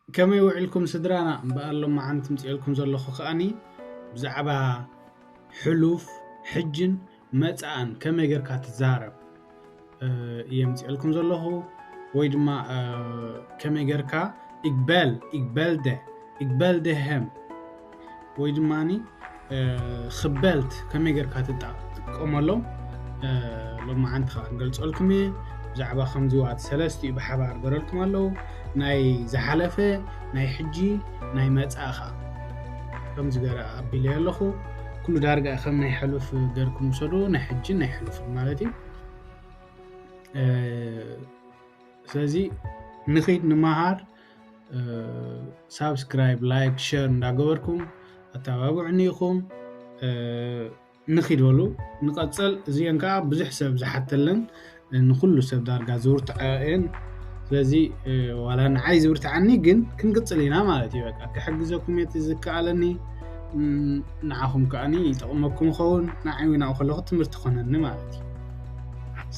ከመይ ውዒልኩም ስድራና? እምበኣር ሎማዓንቲ ምፅኤልኩም ዘለኹ ከኣኒ ብዛዕባ ሕሉፍ፣ ሕጅን መፃእን ከመይ ጌርካ ትዛረብ እየ ምፅኤልኩም ዘለኹ። ወይ ድማ ከመይ ጌርካ ኢግበል ኢግበልደ ኢግበልደ ሄም ወይ ድማኒ ክበልት ከመይ ጌርካ ትጣ- ትጥቀመሎም ሎማዓንቲ ከዓ ክገልፀልኩም እየ። ብዛዕባ ከምዚዋት ሰለስቲኡ ብሓባር ገረልኩም ኣለዉ። ናይ ዝሓለፈ፣ ናይ ሕጂ፣ ናይ መፃእ ከዓ ከምዚ ገረ ኣቢለ ኣለኹ። ኩሉ ዳርጋ ከም ናይ ሕሉፍ ገርኩም ውሰዱ፣ ናይ ሕጂ ናይ ሕሉፍ ማለት እዩ። ስለዚ ንኺድ ንመሃር። ሳብስክራይብ፣ ላይክ፣ ሸር እንዳገበርኩም ኣተባብዑኒ ኢኹም። ንኺድ በሉ ንቐፅል። እዚአን ከዓ ብዙሕ ሰብ ዝሓተለን ንኩሉ ሰብ ዳርጋ ዝውርትዐ እየን። ስለዚ ዋላ ንዓይ ዝውርትዓኒ ግን ክንቅፅል ኢና ማለት እዩ። በቃ ክሕግዘኩም እየ ዝከኣለኒ። ንዓኹም ከዓኒ ይጠቕመኩም ይኸውን። ንዓይ እውን ኣብኡ ከለኹ ትምህርቲ ኮነኒ ማለት እዩ።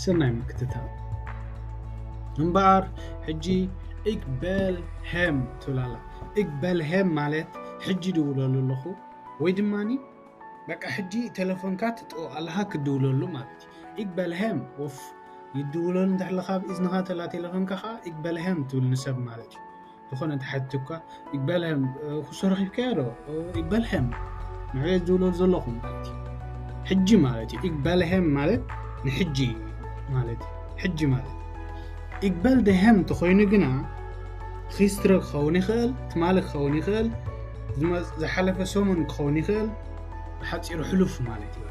ሰናይ ምክትታል። እምበኣር ሕጂ ኢግበል ሄም ትብል ኣላ። ኢግበል ሄም ማለት ሕጂ ድውለሉ ኣለኹ ወይ ድማኒ በቃ ሕጂ ቴሌፎንካ ትጥወ ኣለኻ ክድውለሉ ማለት እዩ። ኢግበል ሄም ወፍ ይድውለሉ እንተሕለኻ ኣብ ኢዝንኻ ተላ ቴሌፎንካ ከዓ ኢግበል ሄም ትብል ንሰብ ማለት እዩ። ዝኾነ ተሓትካ ኢግበል ሄም ኩሶ ረኺብካዮ ዶ? ኢግበል ሄም ንዕዮ ዝድውለሉ ዘለኹ ማለት እዩ። ሕጂ ማለት እዩ። ኢግበል ሄም ማለት ንሕጂ ማለት እዩ። ሕጂ ማለት ኢግበል ደሄም እንተኾይኑ ግና ሂስትሪ ክኸውን ይኽእል፣ ትማሊ ክኸውን ይኽእል፣ ዝሓለፈ ሰሙን ክኸውን ይኽእል። ብሓፂሩ ሕሉፍ ማለት እዩ።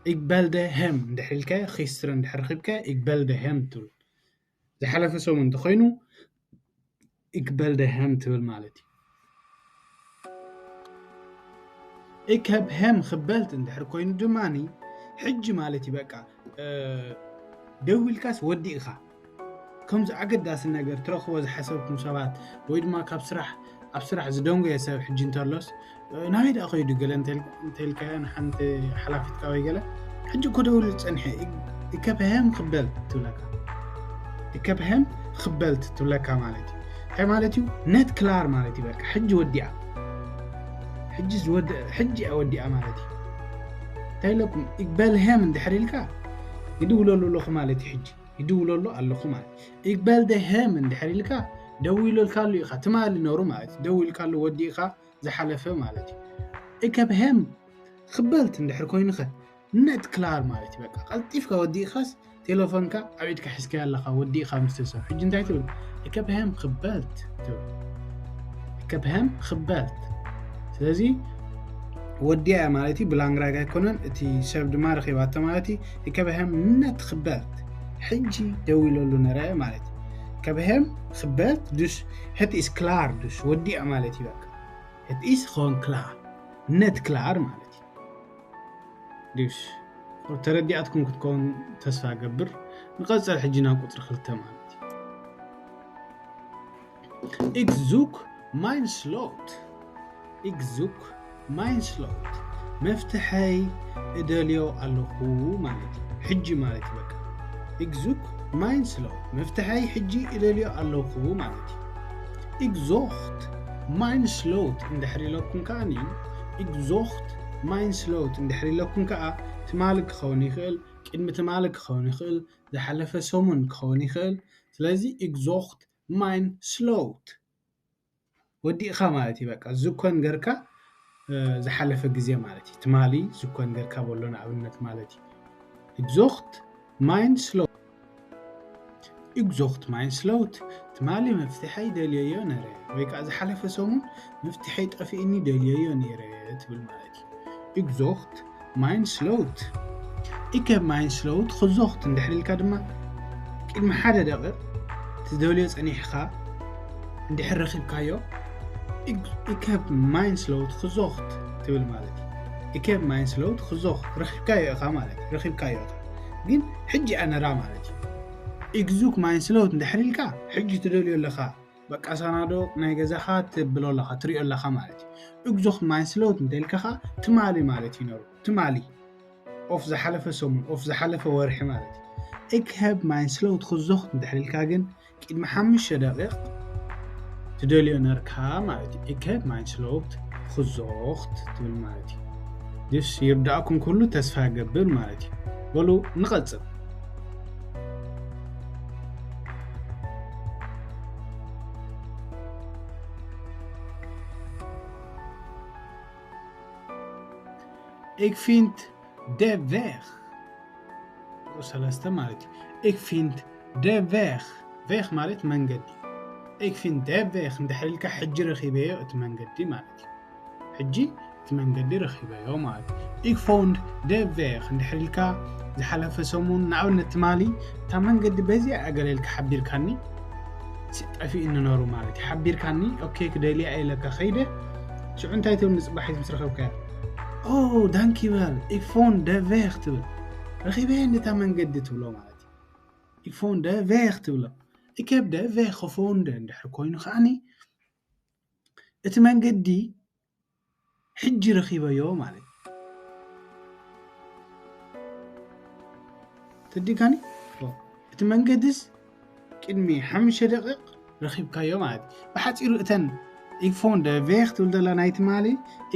ኢግበል ደሄም እንድሕር ኢልካ ሂስትሪ እንድሕር ረኺብካ ኢግበል ደሄም ትብል። ዝሓለፈ ሰሙን እንተኾይኑ ኢግበል ደሄም ትብል ማለት እዩ። ኢከብ ሄም ክበልት እንድሕር ኮይኑ ድማኒ ሕጂ ማለት እዩ። በቃ ደዊልካስ ወዲእኻ ከምዚ ኣገዳሲ ነገር ትረኽቦ ዝሓሰብኩም ሰባት ወይ ድማ ካብ ስራሕ ኣብ ስራሕ ዝደንጎየ ሰብ ሕጂ እንተሎስ ናበይ ደኣ ከይዱ ገለ እንተልካዮ ንሓንቲ ሓላፊትካ ወይ ገለ ሕጂ እኮ ደውሉ ጸኒሐ ኢከብ ሄም ክበልት ትብለካ። ኢከብ ሄም ክበልት ትብለካ ማለት እዩ። እንታይ ማለት እዩ? ነት ክላር ማለት እዩ። በቃ ሕጂ ወዲኣ ሕጂ ዝወደ ሕጂ እያ ወዲኣ ማለት እዩ። እንታይ ኢለኩም ኢግበል ሄም እንድሕር ኢልካ ይድውለሉ ኣለኹ ማለት እዩ። ሕጂ ይድውለሉ ኣለኹ ማለት እዩ። ኢግበል ደ ሄም እንድሕር ኢልካ ደዊለልካሉ ኢኻ ትማሊ ነሩ ማለት እዩ። ደዊልካሉ ወዲእኻ ዝሓለፈ ማለት እዩ። ኢከብ ሄም ክበልት እንድሕር ኮይኑኸ ነት ክላር ማለት እዩ። በቃ ቀልጢፍካ ወዲእኻስ ቴሌፎንካ ኣብ ኢድካ ሒዝካዮ ኣለኻ ወዲእኻ ምስ ሰብ ሕጂ እንታይ ትብል? ኢከብ ሄም ክበልት ትብል። ኢከብ ሄም ክበልት ስለዚ ወዲኣ ማለት እዩ። ብላንግራግ ኣይኮነን እቲ ሰብ ድማ ረኺባቶ ማለት እዩ። ኢከብ ሄም ነት ክበልት ሕጂ ደዊለሉ ነረ ማለት እዩ። ኢከብ ሄም ክበልት ዱስ ህት ኢስ ክላር ዱስ ወዲኣ ማለት እዩ። በቃ ህት ኢስ ኾን ክላር ነት ክላር ማለት እዩ። ዲሽ ተረዲኣትኩም ክትከውን ተስፋ ገብር። ንቐጸል ሕጂ ናብ ቁጽሪ ክልተ ማለት እዩ። ኢግዙክ ማይን ስሎት ኢግዙክ ማይን ስሎት መፍትሐይ እደልዮ ኣለኹ ማለት እዩ። ሕጂ ማለት እዩ። በቃ ኢግዙክ ማይን ስሎት መፍትሐይ ሕጂ እደልዮ ኣለኹ ማለት እዩ። ኢግዞኽት ማይን ስሎት እንድሕር ኢለኩም ከኣኒ ኢግዞኽት ማይን ስሎት እንድሕር ኢለኩም ከኣ ትማሊ ክኸውን ይኽእል፣ ቅድሚ ትማሊ ክኸውን ይኽእል፣ ዝሓለፈ ሰሙን ክኸውን ይኽእል። ስለዚ ኢግዞኽት ማይን ስሎት ወዲእኻ ማለት እዩ። በቃ ዝኮን ገርካ ዝሓለፈ ግዜ ማለት እዩ። ትማሊ ዝኮን ገርካ በሎ ንኣብነት ማለት እዩ። ኢግዞኽት ማይን ስሎት ኢግዞኽት ማይን ስሎት ትማሊ መፍትሐይ ደልየዮ ነረ ወይ ከዓ ዝሓለፈ ሰሙን መፍትሐይ ጠፊእኒ ደልየዮ ነረ ትብል ማለት እዩ። ኢግዞኽት ማይን ስሎት ኢከብ ማይን ስሎት ክዞኽት እንድሕር ኢልካ ድማ ቅድሚ ሓደ ደቂቕ ትደልዮ ጸኒሕኻ እንድሕር ረኺብካዮ ኢከብ ማይን ስሎት ክዞኽት ትብል ማለት እዩ። ኢከብ ማይን ስሎት ክዞኽት ረኺብካዮ ኢኻ ማለት እዩ። ረኺብካዮ ኢኻ ግን ሕጂ ኣነራ ማለት እዩ። ኢግዙክ ማይን ስሎት እንድሕር ኢልካ ሕጂ ትደልዮ ኣለኻ በቃ ሳናዶ ናይ ገዛኻ ትብሎ ኣለኻ ትሪኦ ኣለኻ ማለት እዩ። ኢግዞኽት ማይን ስሎት እንተ ኢልካ ኸዓ ትማሊ ማለት እዩ ነሩ ትማሊ ኦፍ ዝሓለፈ ሰሙን ኦፍ ዝሓለፈ ወርሒ ማለት እዩ። ኢከብ ማይን ስሎት ክዞኽት እንድሕር ኢልካ ግን ቅድሚ ሓሙሽተ ደቂቕ ትደልዮ ነርካ ማለት እዩ። Ik heb mijn sloop gezocht ትብል ማለት እዩ። Dus ይርዳእኩም ክብሉ ተስፋ እገብር ማለት እዩ። በሉ ንቐጽል። Ik vind de weg. ሰለስተ ማለት እዩ። Ik vind de weg. Weg ማለት መንገዲ። Ik vind de weg እንድሕር ኢልካ ሕጂ ረኺበዮ እቲ መንገዲ ማለት እዩ። ሕጂ እቲ መንገዲ ረኺበዮ ማለት እዩ። Ik vond de weg እንድሕር ኢልካ ዝሓለፈ ሰሙን ንኣብነት ትማሊ እታ መንገዲ በዚኣ እያ ገለ ኢልካ ሓቢርካኒ፣ ጠፊእኒ ነሩ ማለት እዩ። ሓቢርካኒ ኦኬ ክደልያ እየ ኢለካ ከይደ ሽዑ እንታይ ትብል ንጽባሒት ምስ ረኸብካያ ኦ ዳንኪበል Ik vond de weg ትብል ረኺበ እየ ነታ መንገዲ ትብሎ ማለት እዩ። Ik vond de weg ትብሎ Ik heb de weg gevonden እንድሕር ኮይኑ ከዓኒ እቲ መንገዲ ሕጂ ረኺበዮ ማለት እዩ። ተዲካኒ እቲ መንገድስ ቅድሚ ሓሙሽተ ደቂቕ ረኺብካዮ ማለት እዩ። ብሓፂሩ እተን Ik vond de weg ትብል ዘላ ናይ ትማሊ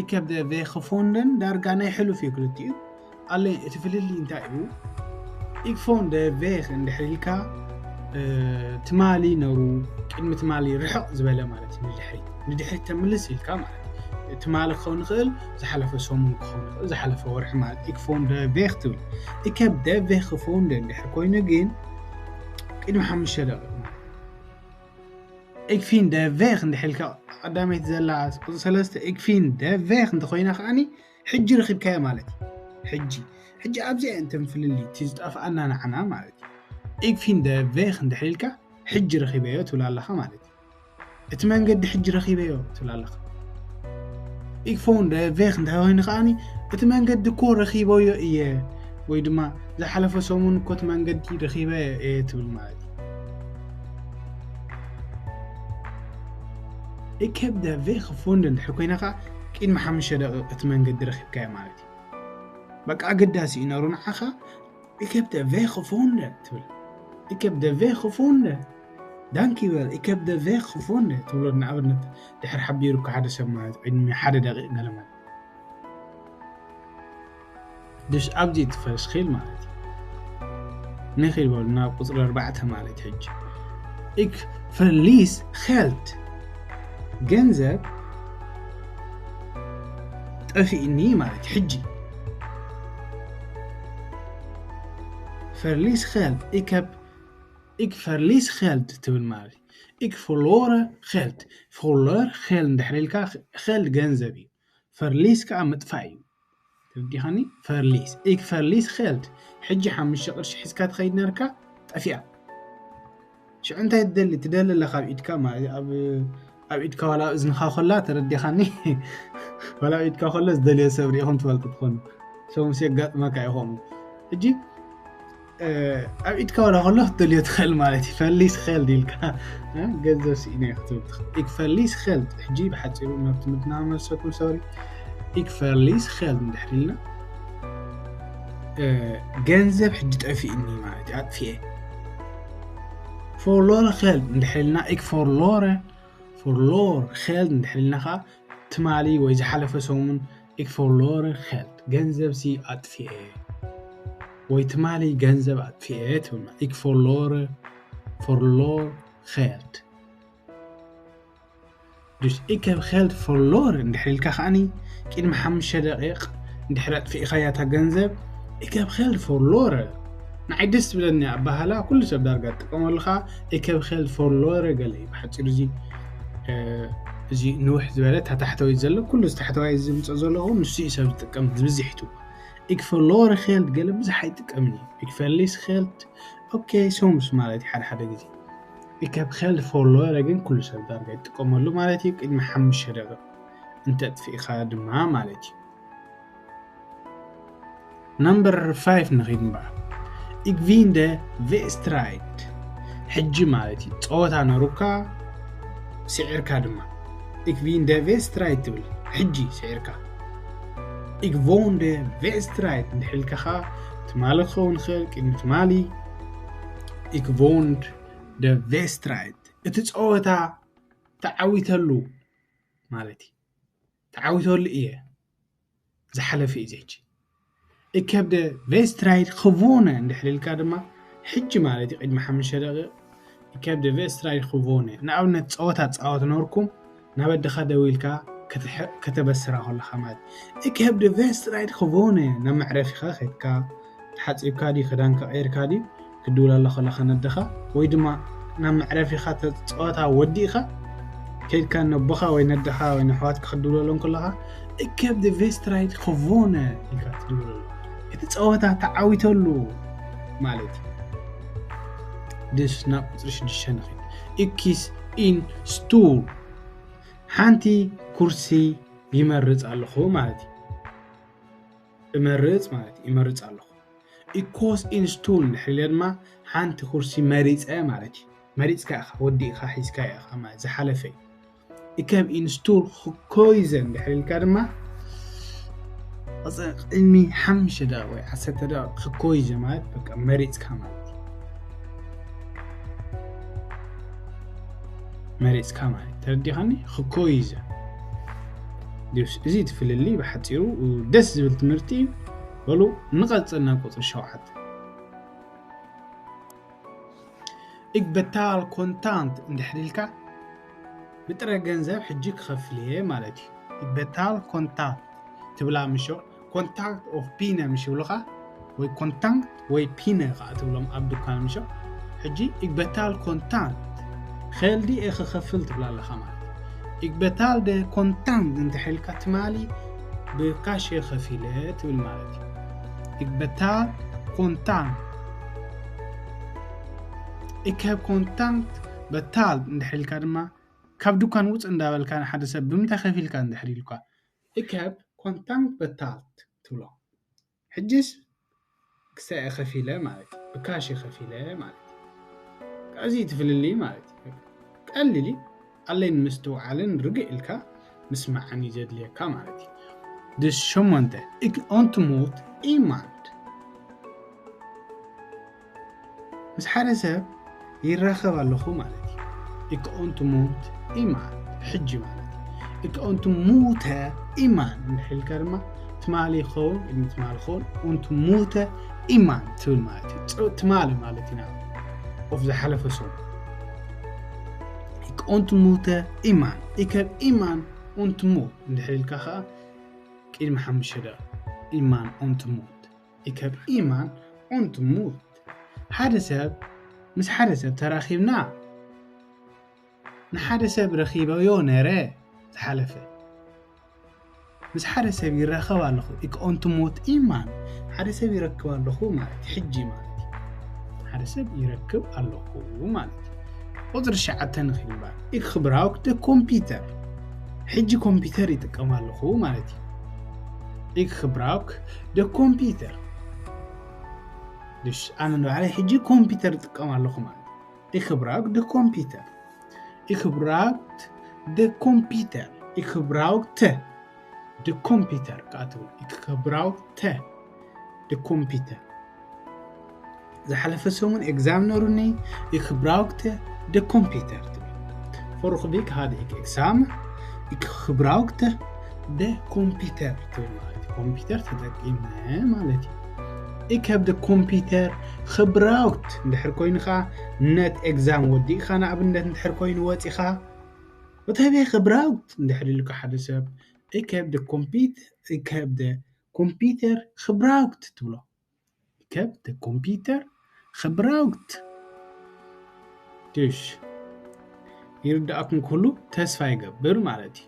Ik heb de weg gevonden ዳርጋ ናይ ሕሉፍ እዩ ክልቲኡ። ኣለ እቲ ፍልልይ እንታይ እዩ? Ik vond de weg እንድሕር ኢልካ ትማሊ ነሩ ቅድሚ ትማሊ ርሕቕ ዝበለ ማለት እዩ። ንድሕሪት ንድሕሪት ተምልስ ኢልካ ማለት እዩ። ትማሊ ክኸውን ይኽእል፣ ዝሓለፈ ሰሙን ክኸውን ይኽእል፣ ዝሓለፈ ወርሒ ማለት Ik vond de weg ትብል። Ik heb de weg gevonden እንድሕር ኮይኑ ግን ቅድሚ ሓሙሽተ ደቂቕ ማለት Ik vind de weg እንድሕር ኢልካ ቀዳመይቲ ዘላ ቁፅሪ ሰለስተ Ik vind de weg እንተኮይና ከዓኒ ሕጂ ረኺብካዮ ማለት እዩ። ሕጂ ሕጂ ኣብዚኣ እንተን ፍልልይ እቲ ዝጠፍኣና ንዓና ማለት እዩ። Ik vind de weg እንድሕር ኢልካ ሕጂ ረኺበዮ ትብል ኣለኻ ማለት እዩ። እቲ መንገዲ ሕጂ ረኺበዮ ትብል ኣለኻ። Ik vond de weg እንታይ ኮይኑ ከዓኒ እቲ መንገዲ እኮ ረኺበዮ እየ ወይ ድማ ዝሓለፈ ሰሙን እኮ እቲ መንገዲ ረኺበ እየ ትብል ማለት እዩ። Ik heb de weg gevonden እንድሕር ኮይና ከዓ ቅድሚ ሓሙሽተ ደቂቕ እቲ መንገዲ ረኺብካዮ ማለት እዩ። በቃ ኣገዳሲ እዩ ነሩ ንዓኻ Ik heb de weg gevonden ትብል። Ik heb de weg gevonden ዳንኪበል Ik heb de weg gevonden ትብሎ ንኣብነት ድሕር ሓቢሩካ ሓደ ሰብ ማለት ቅድሚ ሓደ ደቂቕ ገለ ማለት Dus ኣብዚ እቲ ፈርስኪል ማለት እዩ። ንኺድ በሉ ናብ ቁፅሪ ኣርባዕተ ማለት ሕጂ Ik verlies geld ገንዘብ ጠፊእኒ ማለት ሕጂ Verlies geld Ik heb Ik verlies geld ትብል ማለት እዩ። Ik verloor geld Verloor geld እንድሕር ኢልካ geld ገንዘብ እዩ። Verlies ከዓ ምጥፋእ እዩ። ተረዲኻኒ? Verlies Ik verlies geld ሕጂ ሓሙሽተ ቅርሺ ሒዝካ ትኸይድ ነርካ ጠፊኣ። ሽዑ እንታይ ትደሊ ትደሊ ኣለካ ኣብ ኢድካ ኣብ ኢድካ ዋላ እዝንኻ ኮላ ተረዲኻኒ ዋላ ኣብ ኢድካ ኮሎ ዝደልዮ ሰብ ሪኢኹም ትፈልጡ ትኾኑ ሰሙስ የጋጥመካ ኢኹም ሕጂ ኣብ ኢድካ ዋላ ኮሎ ክትደልዮ ትኽእል ማለት እዩ ፈሊስ ኸል ኢልካ ገንዘብ ስኢነ ክትብል ትኽእል ኢክ ፈሊስ ኸል ሕጂ ብሓፂሩ ናብ ትምህርትና መልሰኩም ሰሪ ኢክ ፈሊስ ኸል እንድሕር ኢልና ገንዘብ ሕጂ ጠፊእኒ ማለት እዩ ኣጥፊኤ ፎርሎረ ኸል እንድሕር ኢልና ኢክ ፎርሎረ ፎርሎር ኸል እንድሕር ኢልና ከዓ ትማሊ ወይ ዝሓለፈ ሰሙን ኢክ ፎርሎረ ኸል ገንዘብ ሲ ኣጥፊኤ ወይ ትማሊ ገንዘብ ኣጥፊኤ ትብልና ኢክ ፎርሎረ ፎርሎር ኸል Dus ik heb geld verloren እንድሕር ኢልካ ከዓኒ ቅድሚ ሓሙሽተ ደቂቕ እንድሕር ኣጥፊእኻያ እታ ገንዘብ ik heb geld verloren ንዓይ ደስ ትብለኒ ኣባህላ ኩሉ ሰብ ዳርጋ ትጥቀመሉ ከዓ ik heb geld verloren ገለ እዩ ብሓፂሩ እዚ እዚ ንውሕ ዝበለ ታታሕተወይ ዘሎ ኩሉ ታሕተዋይ ዝምፀ ዘለኹ ንሱ እዩ ሰብ ዝጥቀም ዝብዝሕ ይቱ ik verloren geld ገለ ብዙሕ ኣይጥቀምን እዩ ik verlies geld okay soms ማለት እዩ ሓደ ሓደ ግዜ ik heb geld verloren ግን ኩሉ ሰብ ዳርጋ ይጥቀመሉ ማለት እዩ ቅድሚ ሓሙሽተ ደቂቕ እንተጥፊእኻ ድማ ማለት እዩ number five ንኺድ እምበኣር ik win de wedstrijd ሕጂ ማለት እዩ ፀወታ ነሩካ ስዒርካ ድማ ik win de wedstrijd ትብል ሕጂ ስዒርካ ik won de wedstrijd እንድሕር ኢልካ ትማሊ ክኸውን ይኽእል ቅድሚ ትማሊ ik won de wedstrijd እቲ ፀወታ ተዓዊተሉ ማለት እዩ። ተዓዊተሉ እየ፣ ዝሓለፈ እዩ ዘች። Ik heb de wedstrijd gewonnen እንድሕር ኢልካ ድማ ሕጂ ማለት እዩ፣ ቅድሚ ሓሙሽተ ደቂቕ Ik heb de wedstrijd gewonnen። ንኣብነት ጸወታ ትጻወት ነበርኩም፣ ናብ ኣደኻ ደዊልካ ከተበስራ ከለኻ ማለት እዩ። Ik heb de wedstrijd gewonnen። ናብ መዕረፊኻ ከድካ፣ ተሓጺብካ ድዩ፣ ክዳንካ ቀይርካ ድዩ፣ ክድውለላ ከለኻ ነደኻ፣ ወይ ድማ ናብ መዕረፊኻ ጸወታ ወዲእኻ ከድካ ነቦኻ ወይ ነደኻ ወይ ነሕዋትካ ክድውለሎም ከለኻ፣ Ik heb de wedstrijd gewonnen ኢልካ ትድውለሉ። እቲ ጸወታ ተዓዊተሉ ማለት እዩ። ድስ ናብ ቁጽሪ ሽዱሽተ ንኺድ። Ik kies een stoel። ሓንቲ ኩርሲ ይመርጽ ኣለኹ ማለት እዩ። እመርጽ ማለት እዩ፣ ይመርጽ ኣለኹ። Ik koos een stoel እንድሕር ኢለ ድማ ሓንቲ ኩርሲ መሪጸ ማለት እዩ። መሪጽካ ኢኻ፣ ወዲእካ ሒዝካ ኢኻ ማለት ዝሓለፈ እዩ። Ik heb een stoel gekozen እንድሕር ኢልካ ድማ ቅድሚ ሓሙሽተ ደቂቕ ወይ ዓሰርተ ደቂቕ gekozen ማለት በቃ መሪጽካ ማለት እዩ። መሪጽካ ማለት ተረዲኻኒ? Gekozen ድዩስ? እዚ ትፍልሊ ብሓጺሩ ደስ ዝብል ትምህርቲ እዩ። በሉ ንቐጽል ናብ ቁጽሪ ሸውዓተ። Ik betaal contant እንድሕር ኢልካ ብጥረ ገንዘብ ሕጂ ክኸፍል እየ ማለት እዩ። Ik betaal contant ትብላ ምሾ፣ contant of pinne ምሽ ይብሉኻ፣ ወይ contant ወይ pinne ከዓ ትብሎም ኣብ ዱካን ምሾ። ሕጂ ik betaal contant፣ ኸልዲ እየ ክኸፍል ትብላ ኣለኻ ማለት እዩ። Ik betaal de contant እንድሕር ኢልካ ትማሊ ብካሽ እየ ከፊለ ትብል ማለት እዩ። Ik betaal contant። Ik heb contant betaald እንድሕር ኢልካ ድማ ካብ ዱካን ውጽእ እንዳበልካ ንሓደ ሰብ ብምንታይ ከፊልካ እንድሕር ኢልካ፣ Ik heb contant betaald ትብሎ። ሕጅስ ክሳይ እየ ከፊለ ማለት እዩ፣ ብካሽ እየ ከፊለ ማለት እዩ። እዚ ትፍልልይ ማለት እዩ። ቀሊል እዩ። ኣለይን ምስትውዓልን ርግእ ኢልካ ምስማዕን እዩ ዘድልየካ ማለት እዩ። ድስ ሸሞንተ፣ Ik ontmoet iemand። ምስ ሓደ ሰብ ይራኸብ ኣለኹ ማለት እዩ። Ik ontmoet iemand፣ ሕጂ ማለት እዩ። Ik ontmoet iemand እንድሕር ኢልካ ድማ ትማሊ ይኸውን፣ ቅድሚ ትማሊ ይኸውን፣ ontmoet iemand ትብል ማለት እዩ። ፅ-፣ ትማሊ ማለት ኢና፣ of ዝሓለፈ ሰሙን። Ik ontmoet iemand፣ ik heb iemand ontmoet እንድሕር ኢልካ ከዓ ቅድሚ ሓሙሽተ ደቂቕ፣ iemand ontmoet፣ ik heb iemand ontmoet። ሓደ ሰብ፣ ምስ ሓደ ሰብ ተራኺብና፣ ንሓደ ሰብ ረኺበዮ ነረ ዝሓለፈ። ምስ ሓደ ሰብ ይራኸብ ኣለኹ፣ ik ontmoet iemand። ሓደ ሰብ ይረክብ ኣለኹ ማለት እዩ፣ ሕጂ ማለት እዩ። ሓደ ሰብ ይረክብ ኣለኹ ማለት እዩ። ቁጽሪ ትሽዓተ ንኺድ እምበኣር፣ ik gebruik de computer። ሕጂ ኮምፒውተር ይጥቀም ኣለኹ ማለት እዩ። Ik gebruik de computer። ድሽ፣ ኣነ ንባዕለይ ሕጂ ኮምፒውተር ይጥቀም ኣለኹ ማለት እዩ። Ik gebruik de computer። Ik gebruik de computer። Ik gebruikte de computer። ከኣ ትብል፣ ik gebruikte de computer። ዝሓለፈ ሰሙን ኤግዛም ነሩኒ፣ ik gebruikte de computer ትብል። Vorige week had ik examen, ik gebruikte de computer ትብል ማለት እዩ። ኮምፒውተር ተጠቂመ ማለት እዩ። Ik heb de computer gebruikt እንድሕር ኮይኑ ኸዓ፣ net exam ወዲእኻ ንኣብነት እንድሕር ኮይኑ ወፂኻ፣ wat heb je gebruikt እንድሕር ኢሉካ ሓደ ሰብ፣ ik heb de computer፣ ik heb de computer gebruikt ትብሎ። Ik heb de computer gebruikt። ድሽ ይርዳእኩም ክህሉ ተስፋ ይገብር ማለት እዩ።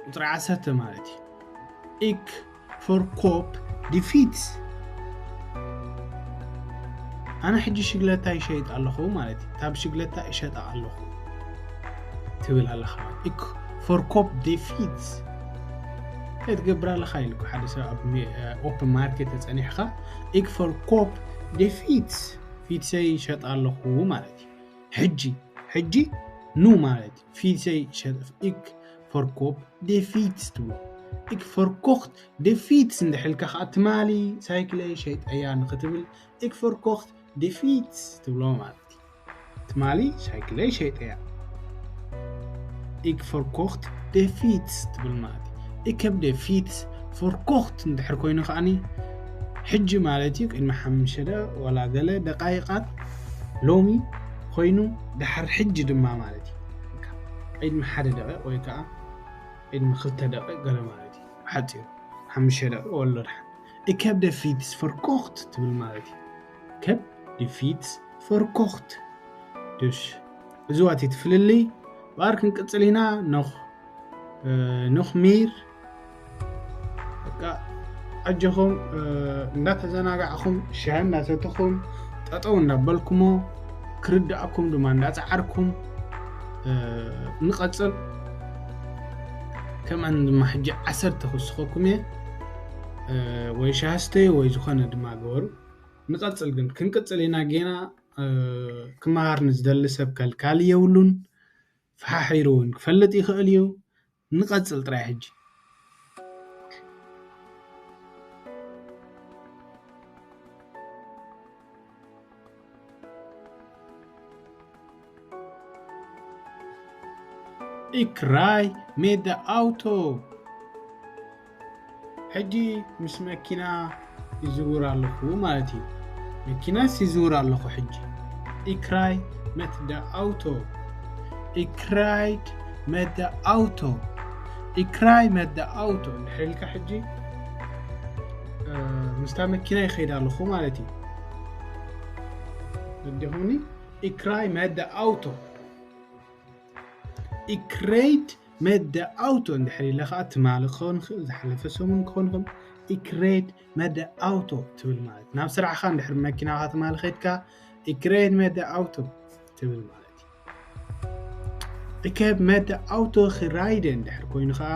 ቁጽሪ ዓሰርተ ማለት እዩ። Ik verkoop de fiets። ኣነ ሕጂ ሽግለታ ይሸይጥ ኣለኹ ማለት እዩ። እታ ብሽግለታ እሸጣ ኣለኹ ትብል ኣለኻ። Ik verkoop de fiets። እንታይ ትገብር ኣለኻ ኢልኩ ሓደ ሰብ ኣብ ሚ-፣ ኦፕን ማርኬት ተጸኒሕኻ፣ ik verkoop de fiets፣ ፊትሰይ ይሸጥ ኣለኹ ማለት እዩ። ሕጂ፣ ሕጂ ኑ ማለት እዩ። ፊትሰይ ይሸጥ፣ ik verkoop de fiets ትብሎ። Ik verkocht de fiets እንድሕር ኢልካ ከዓ ትማሊ ሳይክለይ ሸይጠያ ንክትብል ik verkocht de fiets ትብሎ ማለት እዩ። ትማሊ ሳይክለይ ሸይጠያ። Ik verkocht de fiets ትብል ማለት እዩ። Ik heb de fiets verkocht እንድሕር ኮይኑ ከዓኒ ሕጂ ማለት እዩ፣ ቅድሚ ሓሙሽተ ደቂቕ ዋላ ገለ ደቃይቃት ሎሚ ኮይኑ፣ ደሓር ሕጂ ድማ ማለት እዩ። ቅድሚ ሓደ ደቂቕ ወይ ከዓ ቅድሚ ክልተ ደቂቕ ገለ ማለት እዩ። ሓፂሩ ሓሙሽተ ደቂቕ ወሎ ደሓር። Ik heb de fiets verkocht ትብል ማለት እዩ። Ik heb de fiets verkocht። Dus እዚ ዋት እቲ ፍልልይ። ባር ክንቅፅል ኢና። ኖኽ ኖኽ ሚር በቃ ኣጆኹም እንዳተዘናጋዕኹም ሻሂ እንዳሰተኹም ጠጠው እንዳበልኩሞ ክርዳእኩም ድማ እንዳፀዓርኩም ንቐፅል። ከምኣን ድማ ሕጂ ዓሰርተ ክስኸኩም እየ። ወይ ሻሂ ስተዩ ወይ ዝኾነ ድማ ገበሩ። ንቐፅል ግን ክንቅፅል ኢና ጌና። ክመሃር ንዝደሊ ሰብ ከልካል የብሉን። ፈሓሒሩ እውን ክፈልጥ ይኽእል እዩ። ንቐፅል ጥራይ ሕጂ። Ik rij met de auto. ሕጂ ምስ መኪና ይዝውር ኣለኹ ማለት እዩ። መኪናስ ይዝውር ኣለኹ ሕጂ። Ik rij met de auto. Ik rijd met de auto. Ik rij met de auto እንድሕር ኢልካ ሕጂ ምስታ መኪና ይኸይድ ኣለኹ ማለት እዩ። ደዲኹምኒ? Ik rij met de auto. Ik rijd met de auto እንድሕር ኢለ ከዓ ትማሊ ክኸውን ይኽእል፣ ዝሓለፈ ሰሙን ክኸውን ይኽእል። Ik rijd met de auto ትብል ማለት ናብ ስራሕኻ እንድሕር መኪናኻ ትማሊ ኸይድካ ik rijd met de auto ትብል ማለት እዩ። Ik heb met de auto gereden እንድሕር ኮይኑ ከዓ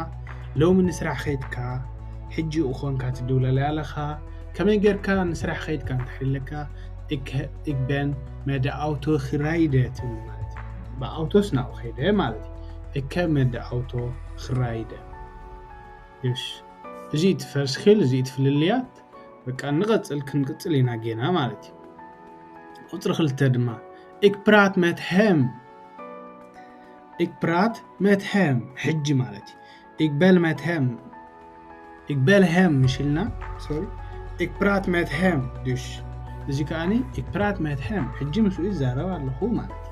ሎሚ ንስራሕ ኸይድካ ሕጂ ኡኾንካ ትድውለለይ ኣለኻ። ከመይ ጌርካ ንስራሕ ኸይድካ እንድሕር ኢለካ ik ben met de auto gereden ትብል ማለት እዩ። ብኣውቶስ ናብኡ ኸይደ ማለት እዩ። Ik heb met de auto gereden። እሺ፣ እዚ እቲ ፈርስኪል፣ እዚ እቲ ፍልልያት። በቃ ንቐፅል፣ ክንቅፅል ኢና ጌና ማለት እዩ። ቁፅሪ ክልተ ድማ ik praat met hem። Ik praat met hem ሕጂ ማለት እዩ። Ik bel met hem። Ik bel hem ምሽ ኢልና፣ sorry። Ik praat met hem። Dus እዚ ከዓኒ ik praat met hem ሕጂ ምስኡ ይዛረብ ኣለኹ ማለት እዩ።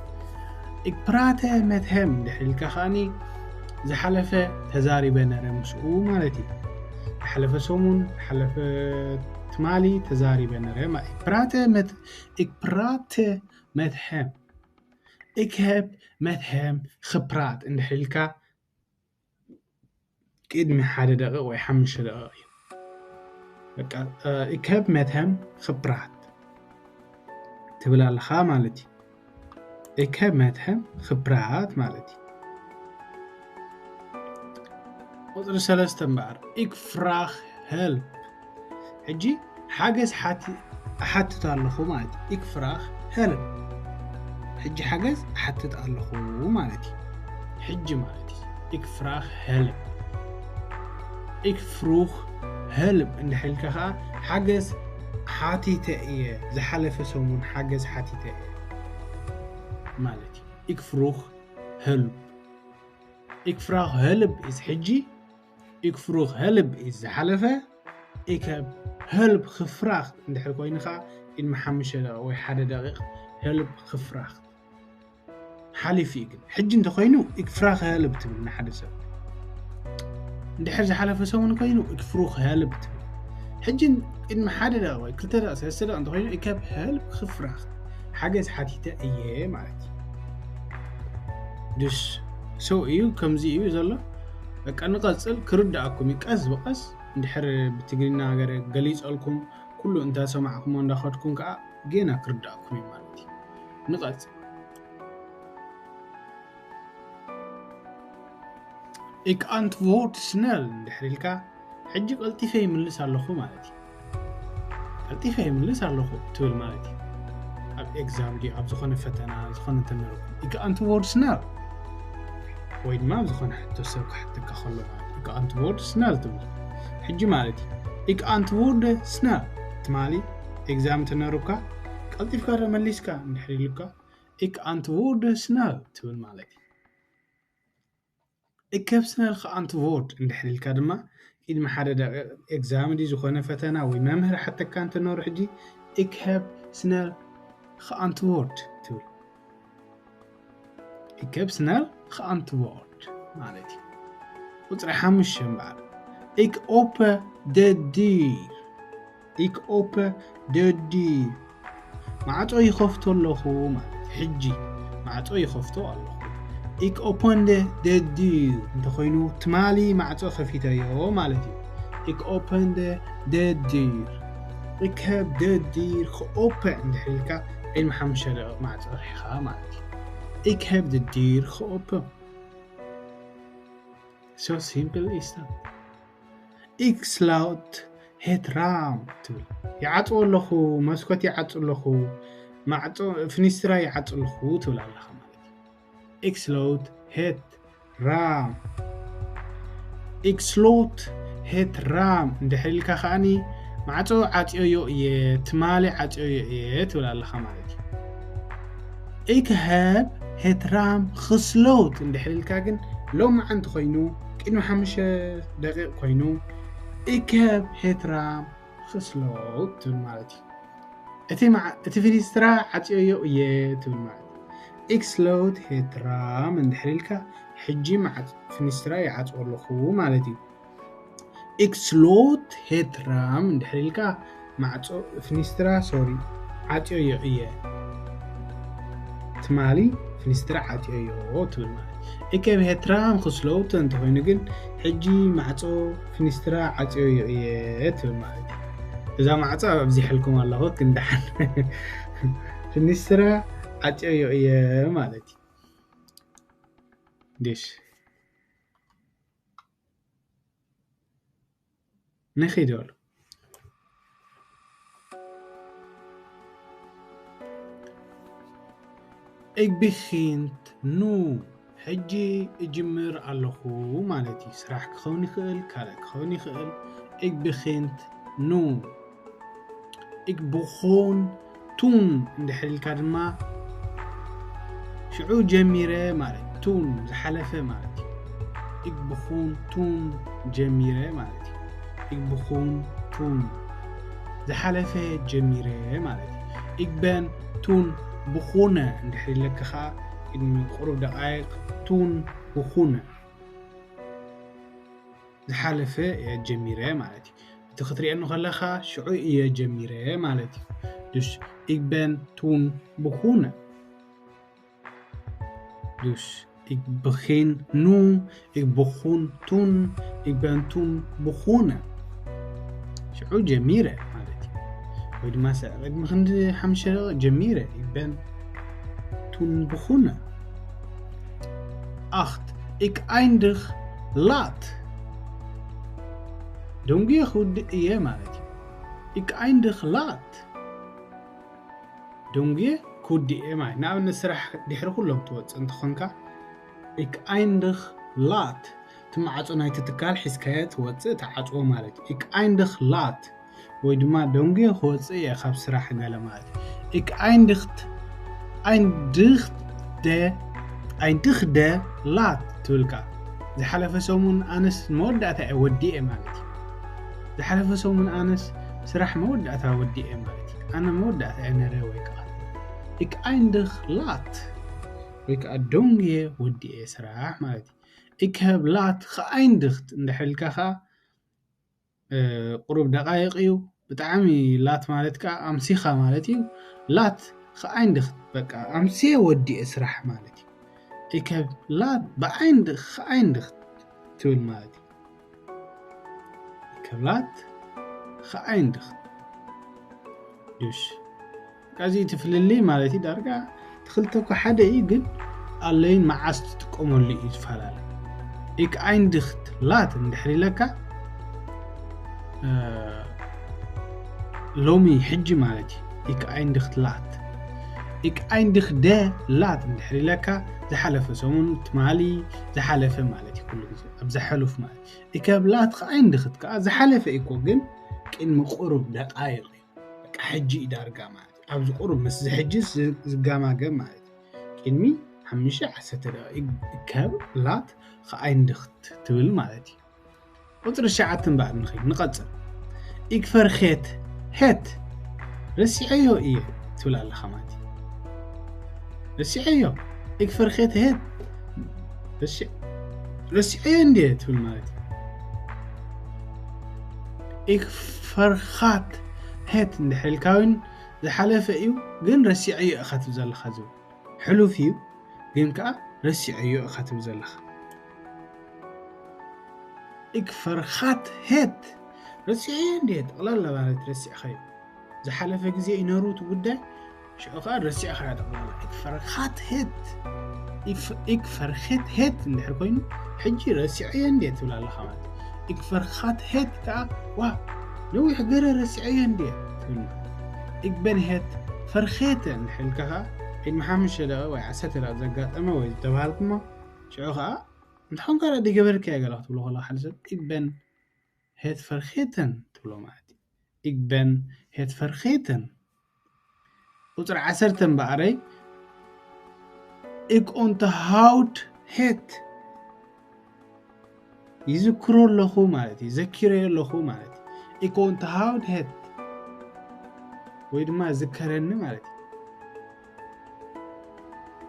Ik praat met hem እንድሕር ኢልካ ከዓኒ ዝሓለፈ ተዛሪበ ነረ ምስኡ ማለት እዩ። ዝሓለፈ ሰሙን፣ ዝሓለፈ ትማሊ ተዛሪበ ነረ። Ik praat met, ik praat met hem. Ik heb met hem gepraat እንድሕር ኢልካ ቅድሚ ሓደ ደቂቕ ወይ ሓሙሽተ ደቂቕ እዩ። በቃ ik heb met hem gepraat ትብል ኣለኻ ማለት እዩ። Ik heb met hem gepraat ማለት እዩ። ቁፅሪ ሰለስተ እምበኣር ik vraag hulp። ሕጂ ሓገዝ ሓትት ኣለኹ ማለት እዩ። Ik vraag hulp። ሕጂ ሓገዝ እሓትት ኣለኹ ማለት እዩ። ሕጂ ማለት እዩ። Ik vraag hulp። Ik vroeg hulp እንድሕር ኢልካ ከዓ ሓገዝ ሓቲተ እየ። ዝሓለፈ ሰሙን ሓገዝ ሓቲተ እየ ማለት እዩ። Ik vroeg hulp። Ik vraag hulp is ሕጂ። Ik vroeg hulp is ዝሓለፈ። Ik heb hulp gevraagd እንድሕር ኮይኑ ከዓ ቅድሚ ሓሙሽተ ደቂቕ ወይ ሓደ ደቂቕ hulp gevraagd ሓሊፉ እዩ። ግን ሕጂ እንተኮይኑ ik vraag hulp ትብል ንሓደ ሰብ። እንድሕር ዝሓለፈ ሰሙን ኮይኑ ik vroeg hulp ትብል። ሕጂ ቅድሚ ሓደ ደቂቕ ወይ ክልተ ደቂቕ ሰለስተ ደቂቕ እንተኮይኑ ik heb hulp gevraagd ሓገዝ ሓቲተ እየ ማለት እዩ። Dus so እዩ፣ ከምዚ እዩ ዘሎ። በቃ ንቐፅል፣ ክርዳእኩም እዩ ቀስ ብቐስ። እንድሕር ብትግርኛ ገረ ገሊፀልኩም ኩሉ እንተሰማዕኩሞ እንዳኸድኩም ከዓ ጌና ክርዳእኩም እዩ ማለት እዩ። ንቐፅል። Ik antwoord snel እንድሕር ኢልካ ሕጂ ቀልጢፈ ይምልስ ኣለኹ ማለት እዩ። ቀልጢፈ ይምልስ ኣለኹ ትብል ማለት እዩ። ኣብ ኤግዛም ድዩ ኣብ ዝኾነ ፈተና ዝኾነ ትምህርቲ ik antwoord snel ወይ ድማ ኣብ ዝኾነ ሕቶ ሰብ ክሓተካ ከሎ ማለት እዩ። Ik antwoord snel ትብል። ሕጂ ማለት እዩ። Ik antwoord snel ትማሊ ኤግዛም ተነሩካ ቀልጢፍካ ዶ መሊስካ እንድሕር ኢሉካ ik antwoord snel ትብል ማለት እዩ። Ik heb snel geantwoord እንድሕር ኢልካ ድማ ቅድሚ ሓደ ደቂቕ ኤግዛም ድዩ ዝኾነ ፈተና ወይ መምህር ሓተካ እንተነሩ ሕጂ ik heb snel geantwoord ትብል። Ik heb snel geantwoord ማለት እዩ። ቁፅሪ ሓሙሽተ እምበኣር ik open de deur ik open de deur ማዕጾ ይኸፍቶ ኣለኹ ማለት እዩ። ሕጂ ማዕጾ ይኸፍቶ ኣለኹ። Ik opende de deur እንተኾይኑ ትማሊ ማዕጾ ከፊተዮ ማለት እዩ። Ik opende de deur ik heb de deur geopend እንድሕር ኢልካ ቅድሚ ሓሙሽተ ደቂቕ ማዕጾ ርሒኻ ማለት እዩ። Ik heb de deur geopend. Zo simpel is dat. Ik sluit het raam ትብል። ይዓጽዎ ኣለኹ፣ መስኮት ይዓጹ ኣለኹ፣ ማዕጾ ፍኒስትራ ይዓጹ ኣለኹ ትብል ኣለኻ ማለት እዩ። Ik sluit het raam. Ik sluit het raam እንድሕር ኢልካ ከኣኒ ማዕጾ ዓጽዮዮ እየ፣ ትማሊ ዓጽዮዮ እየ ትብል ኣለኻ ማለት እዩ። Ik heb het raam gesloten እንድሕር ኢልካ ግን ሎማዓንቲ ኮይኑ ቅድሚ ሓሙሽተ ደቂቕ ኮይኑ ik heb het raam gesloten ትብል ማለት እዩ። እቲ ፍኒስትራ ዓጽዮዮ እየ ትብል ማለት እዩ። Ik sluit het raam እንድሕር ኢልካ ሕጂ ፍኒስትራ ይዓጽዎ ኣለኹ ማለት እዩ። Ik sluit het raam እንድሕር ኢልካ ማዕጾ ፍኒስትራ ሶሪ ዓጽዮዮ እየ ትማሊ ፍኒስትራ ዓጽዮዮ ትብል ማለት። Ik heb het raam gesloten እንተኾይኑ ግን ሕጂ ማዕጾ ፍኒስትራ ዓጽዮዮ እየ ትብል ማለት እዩ። እዛ ማዕጾ ኣብዚሐልኩም ኣለኹ ክንደሓን ፍኒስትራ ዓጽዮዮ እየ ማለት እዩ። ዲሽ ንኺደሉ Ik begin nu ሕጂ እጅምር ኣለኹ ማለት እዩ። ስራሕ ክኸውን ይኽእል፣ ካልእ ክኸውን ይኽእል። Ik begin nu. Ik begin toen እንድሕር ኢልካ ድማ ሽዑ ጀሚረ ማለት toen ዝሓለፈ ማለት እዩ። Ik begin toen ጀሚረ ማለት እዩ። Ik begin toen ዝሓለፈ ጀሚረ ማለት እዩ። Ik ben toen begonnen እንድሕር ኢለካ ከዓ ቅድሚ ቁሩብ ደቃይቅ toen begonnen ዝሓለፈ እየ ጀሚረ ማለት እዩ። እቲ ክትሪአኒ ከለኻ ሽዑ እየ ጀሚረ ማለት እዩ። Dus ik ben toen begonnen. Dus ik begin nu, ik begon toen, ik ben toen begonnen. ሽዑ ጀሚረ ማለት እዩ። ወይ ድማ ቅድሚ ክንዲ ሓሙሽተ ደቂቕ ጀሚረ ik ben toen begonnen. Acht. Ik eindig laat. ደንጉየ ክውድእ እየ ማለት እዩ። Ik eindig laat. ደንጉየ ክውድእ እየ ማለት ንኣብነት ስራሕ ድሕሪ ኩሎም ትወፅእ እንተኾንካ ik eindig laat ትማዓፆ ናይቲ ትካል ሒዝካዮ ትወፅእ ትዓፅዎ ማለት እዩ። Ik eindig laat ወይ ድማ ደንጉየ ክወፅእ እየ ካብ ስራሕ ገለ ማለት እዩ። Ik eindig eindigde eindigde laat ትብልካ ዝሓለፈ ሰሙን ኣነስ መወዳእታ እየ ወዲኤ ማለት እዩ። ዝሓለፈ ሰሙን ኣነስ ስራሕ መወዳእታ ወዲኤ ማለት እዩ። ኣነ መወዳእታ እየ ነረ ወይ ከዓ ik eindig laat ወይ ከዓ ደንጉየ ወዲኤ ስራሕ ማለት እዩ። Ik heb laat geëindigd እንድሕር ኢልካ ከዓ ቁሩብ ደቃይቅ እዩ። ብጣዕሚ laat ማለት ከዓ ኣምሲኻ ማለት እዩ። Laat geëindigd በቃ ኣምስየ ወዲኤ ስራሕ ማለት እዩ። Ik heb laat geëindigd ትብል ማለት እዩ። Ik heb laat geëindigd. Dus እዚ እቲ ፍልልይ ማለት እዩ ዳርጋ ትኽልተ እኮ ሓደ እዩ ግን ኣለይን መዓስ ትጥቀመሉ እዩ ዝፈላለ። Ik eindig laat እንድሕር ኢለካ ሎሚ ሕጂ ማለት እዩ። Ik eindig laat Ik eindigde laat እንድሕር ኢለካ ዝሓለፈ ሰሙን ትማሊ ዝሓለፈ ማለት እዩ። ኩሉ ግዜ ኣብ ዝሓለፍ ማለት እዩ። Ik heb laat geëindigd ከዓ ዝሓለፈ እዩ እኮ፣ ግን ቅድሚ ቁሩብ ደቃይቕ እዩ። በቃ ሕጂ እዩ ዳርጋ ማለት እዩ። ኣብዚ ቁሩብ ምስ ዝሕጂ ዝ- ዝጋማገም ማለት እዩ። ቅድሚ ሓሙሽተ ዓሰርተ ደቂቕ ik heb laat geëindigd ትብል ማለት እዩ። ቁፅሪ ትሽዓተ እምበኣር ንኸይድ ንቐፅል። Ik vergeet het ረሲዐዮ እየ ትብል ኣለኻ ማለት እዩ። ረሲዐዮ ik vergeet het ረሲ- ረሲዐዮ እንድየ ትብል ማለት እዩ። Ik vergat het እንድሕር ኢልካ እውን ዝሓለፈ እዩ፣ ግን ረሲዐዮ ኢኻ ትብል ዘለኻ ዝብል ሕሉፍ እዩ፣ ግን ከዓ ረሲዐዮ ኢኻ ትብል ዘለኻ። Ik vergat het ረሲዐዮ እንድየ ጠቕላላ ማለት ረሲዕኻዮ። ዝሓለፈ ግዜ እዩ ነሩ እቲ ጉዳይ፣ ሽዑ ከዓ ረሲዕኻዮ ጠቕላላ። Ik vergat het Ik vergeet het እንድሕር ኮይኑ ሕጂ ረሲዐዮ እንድየ ትብል ኣለኻ ማለት እዩ። Ik vergat het ከዓ ዋ ነዊሕ ገረ ረሲዐዮ እንድየ ትብል። Ik ben het vergeten እንድሕር ኢልካ ከዓ ቅድሚ ሓሙሽተ ደቂቕ ወይ ዓሰርተ ደቂቕ ዘጋጠመ ወይ ዝተባሃልኩሞ ሽዑ ከዓ እንታይ ኮንካ ደኣ ዘይገበርካዮ ገለ ክትብሎ ከለኻ ሓደ ሰብ ik ben het vergeten ትብሎ ማለት እዩ። Ik ben het vergeten ቁፅሪ ዓሰርተ እምበኣረይ ik onthoud het ይዝክሮ ኣለኹ ማለት እዩ። ዘኪረዮ ኣለኹ ማለት እዩ። Ik onthoud het ወይ ድማ ዝከረኒ ማለት እዩ።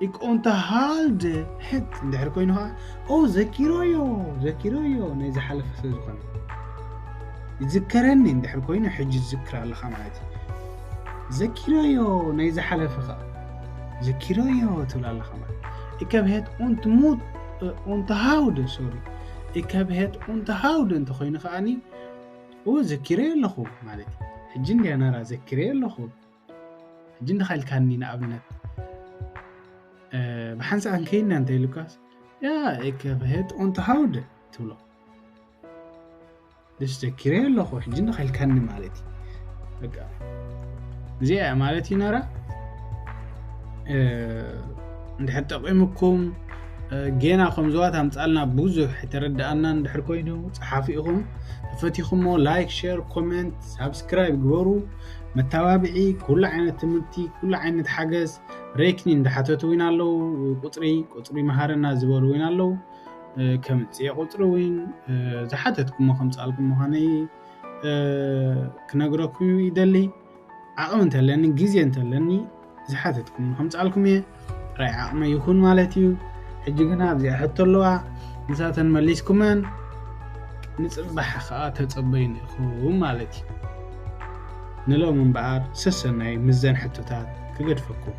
Ik onthoud het እንድሕር ኮይኑ ከዓ ኦ ዘኪረዮ ዘኪረዮ ናይ ዝሓለፈ ስለ ዝኾነ ይዝከረኒ እንድሕር ኮይኑ ሕጂ ዝዝክር ኣለኻ ማለት እዩ። ዘኪረዮ ናይ ዝሓለፈ ከዓ ዘኪረዮ ትብል ኣለኻ ማለት እዩ። Ik heb het ontmoet onthouden sorry Ik heb het onthouden እንተኮይኑ ከዓኒ ኡ ዘኪረዮ ኣለኹ ማለት እዩ። ሕጂ እንድያ ናራ ዘኪረዮ ኣለኹ ሕጂ እንድኻ ኢልካኒ ንኣብነት ብሓንሳእ ክንከይድና እንተ ኢሉካስ ያ ik heb het onthouden ትብሎ ደስ ዘኪረዮ ኣለኹ ሕጂ እንድኻ ኢልካኒ ማለት እዩ። በቃ እዚኣ ማለት እዩ ናራ እንድሕር ጠቂሙኩም ጌና ከም ዝዋት ኣምፃልና ብዙሕ የተረዳኣና እንድሕር ኮይኑ ፀሓፊ ኢኹም ተፈቲኹሞ like share comment subscribe ግበሩ። መተባብዒ ኩሉ ዓይነት ትምህርቲ ኩሉ ዓይነት ሓገዝ ሬክኒ እንዳሓተቱ እውን ኣለዉ። ቁፅሪ ቁፅሪ መሃረና ዝበሉ እውን ኣለዉ። ከምፅኤ ቁፅሪ እውን ዝሓተትኩሞ ከምፃልኩም ምዃነይ ክነግረኩም ይደሊ። ዓቕሚ እንተለኒ ግዜ እንተለኒ ዝሓተትኩም ከምፃልኩም እየ። ጥራይ ዓቕመ ይኹን ማለት እዩ። ሕጂ ግና ኣብዚኣ ሕቶ ኣለዋ ንሳተን መሊስኩመን ንፅባሕ ከዓ ተፀበዩን ኢኹም ማለት እዩ። ንሎም እምበኣር ሰሰናይ ምዘን ሕቶታት ክገድፈኩም